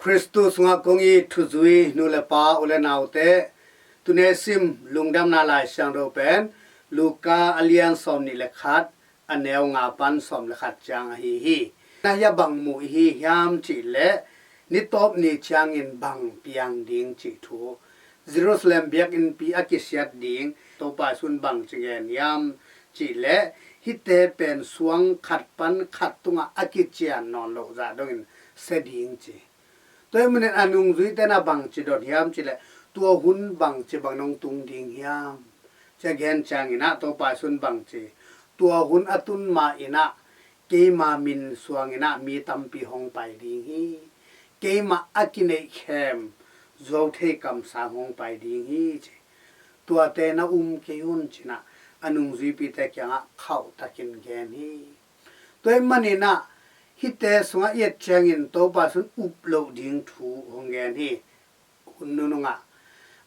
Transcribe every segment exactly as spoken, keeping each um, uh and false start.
Khristu sungah kong it thuzui nu le pa, u le naute, tuni sim lungdamna Lai Siangtho pen Luka a lian sawmnih le khat, a neu nga pan sawm le khat ciang ahi hi. Na hia bang mu i hi hiam cih leh, ni tawp ni ciangin bang piang ding cih thu, Jerusalem biakinnpi a kisiat ding, Topa Jesu'n bang ci gen hiam cih leh, hihte pen suang khat pan khat tungah a kician nawn loh zah dongin sia ding ci. Tua ahih manin a nungzuite na bang ci dot hiam cih leh, tua hun bang ci bang nong tung ding hiam ci a gen ciangin ah Topa Jesu'n bang ci, tua hun a tun ma in ah keima min suangin ah mi tampi hong pai ding hi. Keima a kineihkhem zuauthei kamsang hong pai ding hi ci. Tuate na um kei un ci-in ah a nungzuipite kiangah khauhtakin gen hi. Tua ahih manin ah hihte sungah i et ciangin Topa Jesu'n up loh ding thu hong gen hi. Hun nunung ah,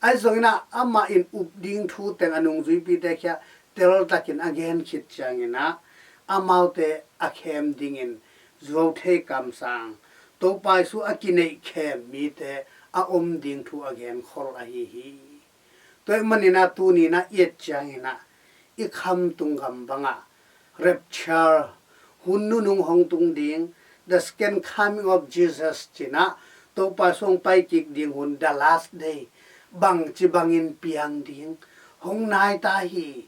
ahi zongin ah amah in up ding thu teng a nungzuipite kiangah teltakin a gen khit ciangin ah, amaute a khem dingin zuauthei kamsang, Topa Jesu a kineihkhem mite a om ding thu a genkhol ahi hi. Tua ahih manin ah tuni in ah i et ciangin ah i khamtung gam bangah rapture, hun nunung hong tung ding, the second coming of Jesus ci-in ah Topa Jesu hong pai kik ding hun, the last day, bang ci bangin piang ding, hong nai ta hi.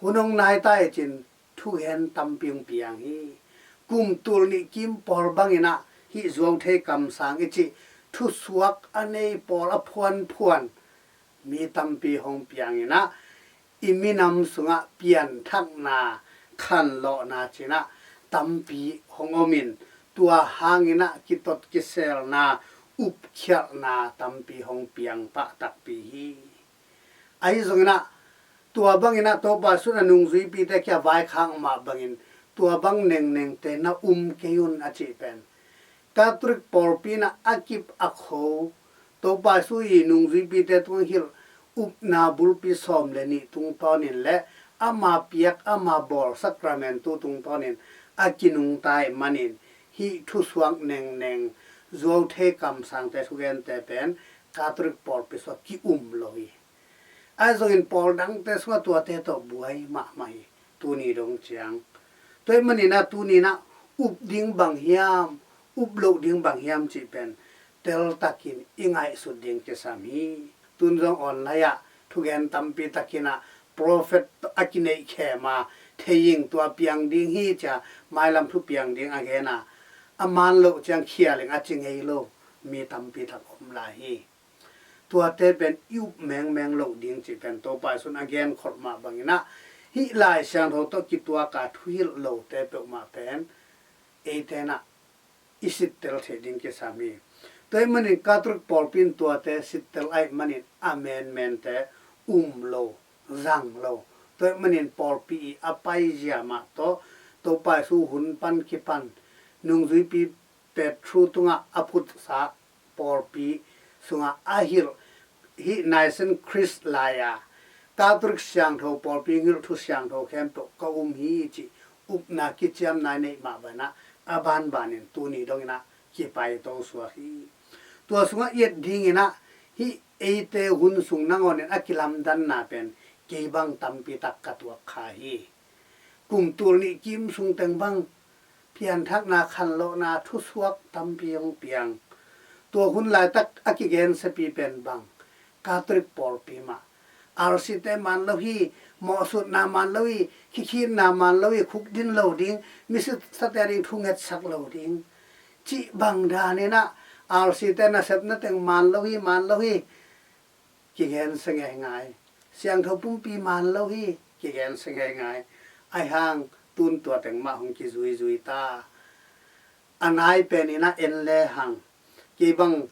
Hun hong nai ta hi ci-in thugen tampi hong piang hi. Kum tul nih kim pawl bangin ah hih zuauthei kamsang i cih thusuak a nei pawl a phuanphuan mi tampi hong piangin ah, i minam sungah pianthakna, khanlawhna ci-in ah tampi hong om in, tua hangin ah kitot kiselna, upkhialhna tampi hong piang pah takpi hi. Ahi zongin ah tua bangin ah Topa Jesu'n a nungzuipite kiangah vaikhak mah bangin, tua bang nengnengte na um kei un a cih pen, Catholic pawlpi in ah a kip a kho, Topa Jesu i nungzuipite tungah hilh upna bulpi sawm le nih tungtawnin le ama piak ama bawl sacramentu tungtawnin a kinungta ahih manin, hih thusuak nengneng, zuauthei kamsangte thugente pen Catholic pawlpi sungah ki-um lo hi. Ahi zongin pawl dangte sungah tuate tawh buai mahmah hi, tuni dong ciang. Tua ahih manin ah tuni in ah up ding bang hiam, up loh ding bang hiam cih pen teltakin i ngaihsut ding kisam hi. Tun zong online ah thugen tampi takin ah prophet a kineihkhem a, thei ing, tua piang ding hi ci-a, mailam thu piang ding a gen a, a man loh ciang khial ing a ci ngei lo mi tampi tak om lai hi. Tuate pen i up mengmeng loh ding cih pen Topa Jesu'n a genkhol mah bangin ah, hih Lai Siangtho tawh kituak a thuhilh lote peuhmah pen eite in ah i sittel theih ding kisam hi. Tua ahih manin Catholic pawlpi in tuate sittel ahih manin a menmente um lo, zang lo. Tua ahih manin pawlpi i a paizia mah tawh, Topa Jesu hun pan kipan, nungzuipi Petru tungah a phutsa pawlpi sungah a hilh, hih Nicene Creed lai-a Catholic siangtho pawlpi hilh thu siangtho khempeuh ka um hi cih upna kiciamna i neih mah bangin ah, a banbanin tuni dongin ah kipaito suak hi. Tua sungah i et dingin ah, hih eite hun sung nangawnin a kilamdanna pen kei bang tampi tak ka tuak kha hi. Kum tul nih kim sung teng bang pianthakna, khanlawhna, thusuak tampi hong piang. Tua hun laitak a kigensiapi pen bang, Catholic pawlpi mah, R C te man lo hi, mawhsutna man lo hi, khikhitna man lo hi, khukdin lo ding, misate a ding thu ngetsak lo ding, cih bang danin ah, R C te nasepna teng man lo hi, man lo hi, kigensia ngeingai. Siangtho pumpi man lo hi, kigensia ngeingai. Ahi hang tun tua teng mah hong kizuizui ta. A nai penin ah en lehang, kei bang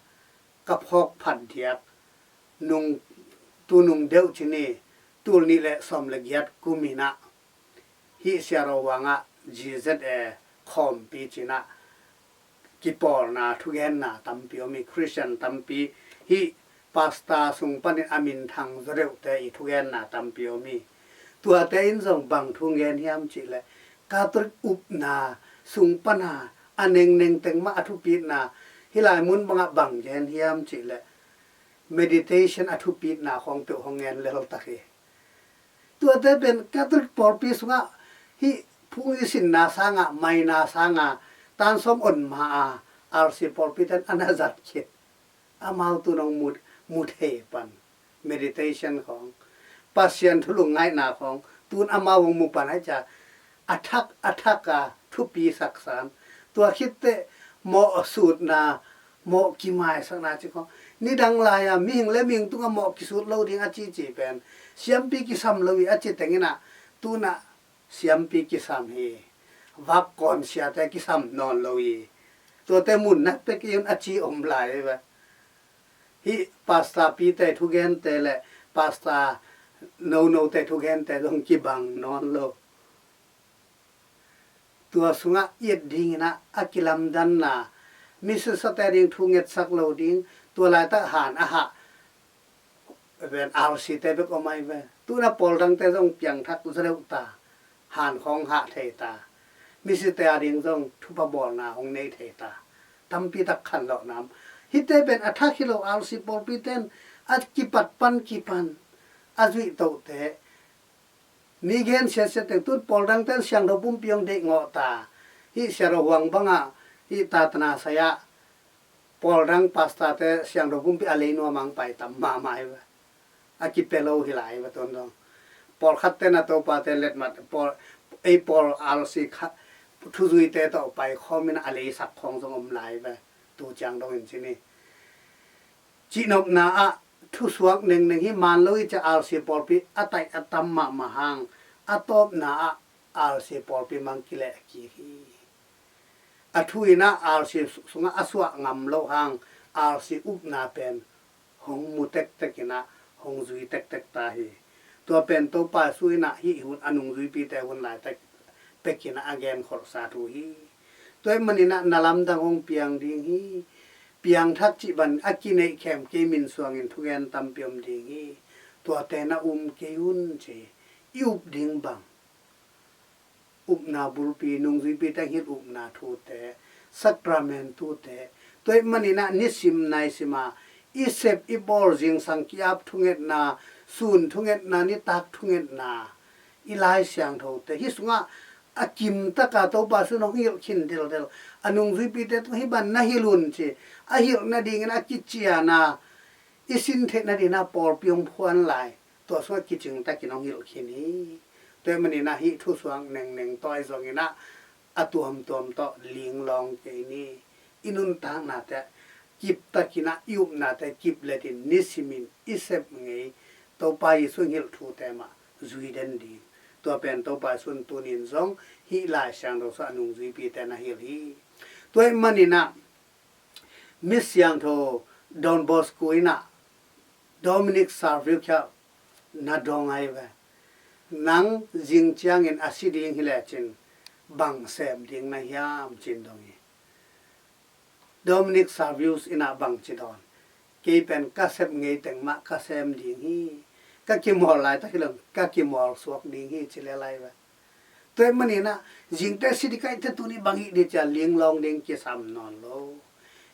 ka phawk phat diak, nung, tu nung deuh ci ni, tul nih le sawm le giat kumin ah, hih Sia Ro Wang ah G Z A khawmpi ci-in ah kipawlna, thugenna tampi om hi. Christian tampi, hih pastor sung panin a minthang zaw deuhte i thugenna tampi om hi. Tuate in zong bang thu gen hiam cih leh, Catholic upna sung pana a nengneng teng mah a thupitna, Hih lai mun bangah bang gen hiam cihleh meditation a thupitna khawng peuh hong ngen leltak hi. Tuate pen Catholic pawlpi sungah hih phung i sinna sangah, maina sangah, tansawm on ma a, R C pawlpi ten a na zat khit. Amau tu nong mu, mu thei pan meditation khawng, Pasian thu lungngaihna khawng tun amau hong mu pan ai cia a thak a thak a thupi saksan. Tua khitteh mawh sutna, mawh kimaisakna ci khawng, nidang lai-a mihing le mihing tungah mawh kisut lo ding a cici pen siampi kisam lo hi a ci tenginah tunah siampi kisam hi. Vakkawn siate kisam nawn lo hi. Tuate mun nak pek i un a ci om lai hi ve. Hih pastor pite thugente le pastor nonote thugente zong kibang nawn lo. Tua sungah i et dinginah a kilamdanna, misisate ding thu ngetsak lo ding, tua laitak han a hah ven R C te bek om ai ve. Tuna pawl dangte zong piangthak za deuh ta, han khawng hah thei ta, misite a ding zong thupha bawlna hong nei thei ta. Tampi tak khan loh nam. Hihte pen a thak hi lo, R C pawlpi ten a kipat pan kipan a zuih tohte. Mi gen siasia teng tun pawl dangten siangtho pumpi hong deih ngawh ta. Hih siangtho huang bangah hih tatana saya pawl dang pastor te siangtho pumpi a lei nuam ang pai tam mahmah hi ve. A kipia lo hi lai hi ve tuan dong. Pawlkhat ten a topate letmat pawl, ei pawl R C kha thuzuite tawh pai khawmin a lei sak khawng zong om lai hi ve. Tu ciang dong in cini. Cihnopna ah thusuak nengneng hi man lo i cia R C pawlpi a taih a tam mahmah hang a tawpna ah R C pawlpi mang kileh kik hi. A thu inah R C sungah a suah ngam loh hang R C upna pen hong mu tektek inah hong zui tektek ta hi. Tua pen Topa Jesu inah hih hun a nungzuipite hun laitak pekinah a genkholhsa thu hi. Tua ih maninah na lamdang hong piang ding hi. Piangthak cih ban a kineih khem kei min suangin thugen tampi om ding hi. Tuate na um kei un ci. I up ding bang? Upna bulpi, nungzuipi teng hilh upna thute, sakrament thute, tua ih maninah nisim naisima i sep i bawl, zingsang ki-ap thungetna, sun thungetna, nitak thungetna, i Lai Siangthote hih sungah a kimtaka Topa Jesu in hong hilh khin dildel. A nungzuipite tung hih ban na hilh un ci. A hilh nadingin a kiciana i sin theih nadingin a pawlpi hong phuan lai. Tua sungah kicingtakin hong hilh khin hi. Tua ih maninah hih thusuak nengneng tawh ahi zonginah a tuamtuam tawh linglawng kei ni. I nuntaknate kiptakinah i upnate kip letin nisimin i sep ngei Topa Jesu in hilh thute mah zui den ding. Tua pen Topa Jesu in tunin zong hih Lai Siangtho sungah a nungzuipite na hilh hi. Tua ih maninah mi siangtho Don Bosco inah Dominic Savio kiangah na dong ahi ve. Nang zing ciangin a si ding hi lecin bang sem ding na hiam cin dong hi. Dominic Savio inah bangci dawn? Kei pen ka sep ngei teng mah ka sem ding hi. Ka kimawl laitak hi lo, ka kimawl suak ding hi ci lel ahi ve. Tua ih maninah zingte si dikaihte tuni bang hih di cia linglawng ding kisam nawn lo.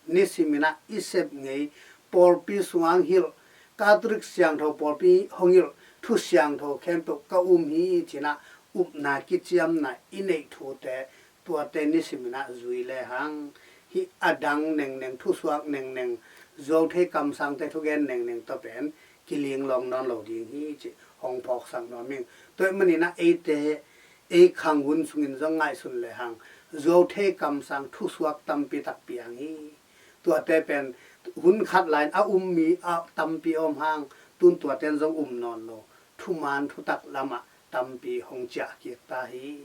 Nisiminah i sep ngei pawlpi sungah hilh, Catholic siangtho pawlpi hong hilh, thu siangtho khempeuh ka um hi cinah upna kiciamna i neih thute tuate nisiminah zui lehang hih a dang nengneng, thusuak nengneng, zuauthei kamsangte thugen nengneng tawh pen kilinglawng nawn lo ding hi cih hong phawksak nuam ing. Tua ih maninah eite ei khang hun sungin zong ngaihsun lehang zuauthei kamsang thusuak tampi tak piang hi. Tuate pen hun khat lai-in a um mi a tampi om hang tun tuaten zong um nawn lo. Thuman thutak lamah tampi hong ciahkik ta hi.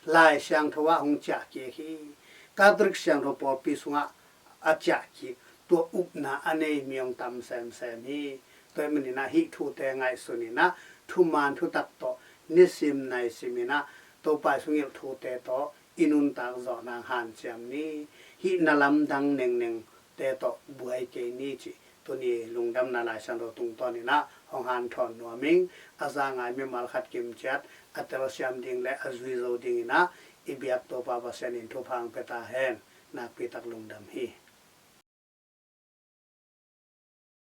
Lai Siangtho ah hong ciahkik hi. Catholic siangtho pawlpi sungah a ciahkik, tua upna a nei mi hong tam semsem hi. Tua ih maninah hih thute ngaihsuninah thuman thutak tawh nisim naisiminah Topa Jesu in hilh thute tawh i nuntak zawh nang hanciam ni. Hih na lamdang nengnengte tawh buai kei ni cih tuni lungdamna Lai Siangtho tungtawninah hong hanthawn nuam ing. A za ngai mimal khat kimciat a telsiam ding le a zui zo dinginah i biak Topa Pasian in thupha hong pia ta hen. Nakpi tak lungdam hi.